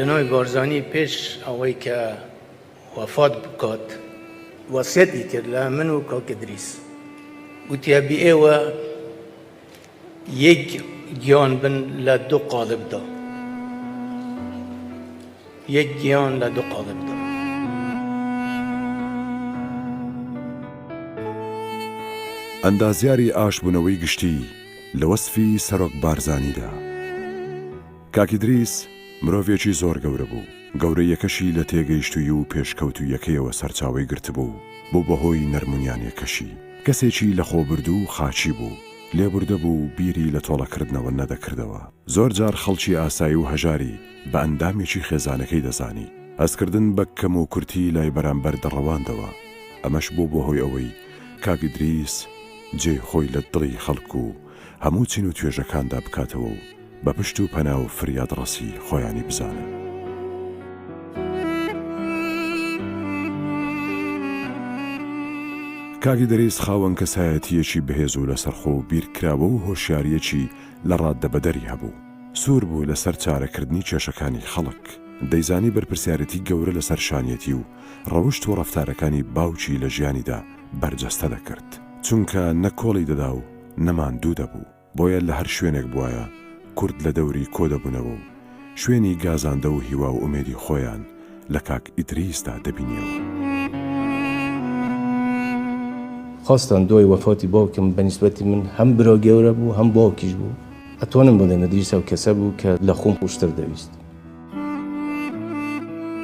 جەنابی بارزانی پێش ئەوەی کە وەفات بکات وەسیەتی کرد لە من و کاک ئیدریس، گوتی ئەبی ئێوە یەک گیان بن لە دوو قاڵبدا، یەک گیان لە دوو قاڵبدا. ئەندازیاری ئاشبوونەوەی گشتی لە وەسفی سەرۆک بارزانیدا، کاک ئیدریس مرۆڤێکی زۆر گەورە بوو، گەورەییەکەشی لە تێگەیشتوویی و پێشکەوتووییەکەیەوە سەرچاوەی گرتبوو و بوو بە هۆی نەرمونیانیەکەشی. کەسێکی لەخۆبردوو و خاکی بوو، لێبوردە بوو و بیری لە تۆڵەکردنەوە نەدەکردەوە. زۆر جار خەڵکی ئاسایی و هەژاری بە ئەندامێکی خێزانەکەی دەزانی. هەستکردن بە کەموکورتی لای بەرامبەر دەڕەواندەوە. ئەمەش بوو بە هۆی ئەوەی کاک ئیدریس جێی خۆی لە دڵی خەڵک و هەموو چین و توێژەکاندا بکاتەوە و بە پشت و پەنا و فریادڕەسی خۆیانی بزانن. کاک ئیدریس خاوەن کەسایەتییەکی بەهێز و لەسەرخۆ و بیرکراوە و هۆشیارییەکی لە ڕاددەبەدەری هەبوو. سوور بوو لەسەر چارەکردنی کێشەکانی خەڵک. دەیزانی بەرپرسیارێتی گەورە لەسەر شانیەتی و ڕەوشت و ڕەفتارەکانی باوکی لە ژیانیدا بەرجەستە دەکرد. چونکە نە کۆڵی دەدا و نە ماندوو دەبوو. بۆیە لە هەر شوێنێک بوایە کورد لە دەوری کۆ دەبوونەوە و شوێنی گازاندە و هیوا و ئومێدی خۆیان لە کاک ئیدریسدا دەبینیەوە. خاستان دوای وەفاتی باوکم بە نیسبەتی من هەم برا گەورە بوو هەم باوکیش بوو. ئەتوانم بڵێم ئیدریس ئەو کەسە بوو کە لە خۆم خۆشتر دەویست.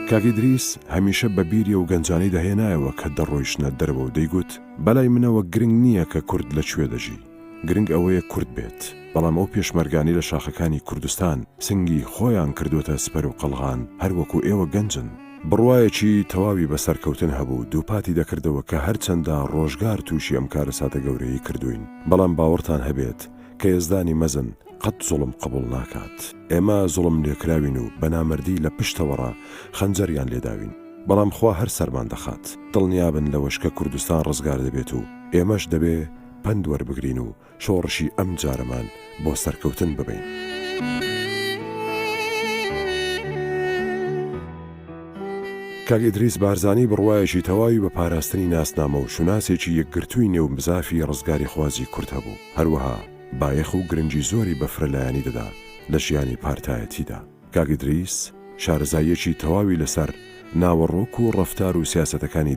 کاک ئیدریس هەمیشە بە بیری ئەو گەنجانەی دەهێنایەوە کە دەڕۆیشتنە دەرەوە و دەیگوت، بەلای منەوە گرنگ نییە کە کورد لە کوێ دەژی، گرنگ ئەوەیە کورد بێت، بەڵام ئەو پێشمەرگانەی لە شاخەکانی کوردستان سنگی خۆیان کردووەتە سپەر و قەڵغان هەر وەکو ئێوە گەنجن. بڕوایەکی تەواوی بە سەرکەوتن هەبوو، دووپاتی دەکردەوە کە هەرچەندە ڕۆژگار تووشی ئەم کارەساتە گەورەیەی کردووین، بەڵام باوەڕتان هەبێت کە یەزدانی مەزن قەت زوڵم قبوڵ ناکات. ئێمە زوڵم لێکراوین و بە نامەردی لە پشتەوەڕا خەنجەریان لێداوین، بەڵام خوا هەر سەرمان دەخات. دڵنیابن لەوەش کە کوردستان ڕزگار دەبێت و ئێمەش دەبێ پەند وەربگرین و شۆڕشی ئەم جارەمان بۆ سەرکەوتن ببەین. کاک ئیدریس بارزانی بڕوایەکی تەواوی بە پاراستنی ناسنامە و شوناسێکی یەکگرتووی نێو بزافی ڕزگاریخوازی کورد هەبوو، هەروەها بایەخ و گرنگی زۆری بە فرەلایەنی دەدا لە ژیانی پارتایەتیدا. کاک ئیدریس شارەزاییەکی تەواوی لەسەر ناوەڕۆک و ڕەفتار و سیاسەتەکانی.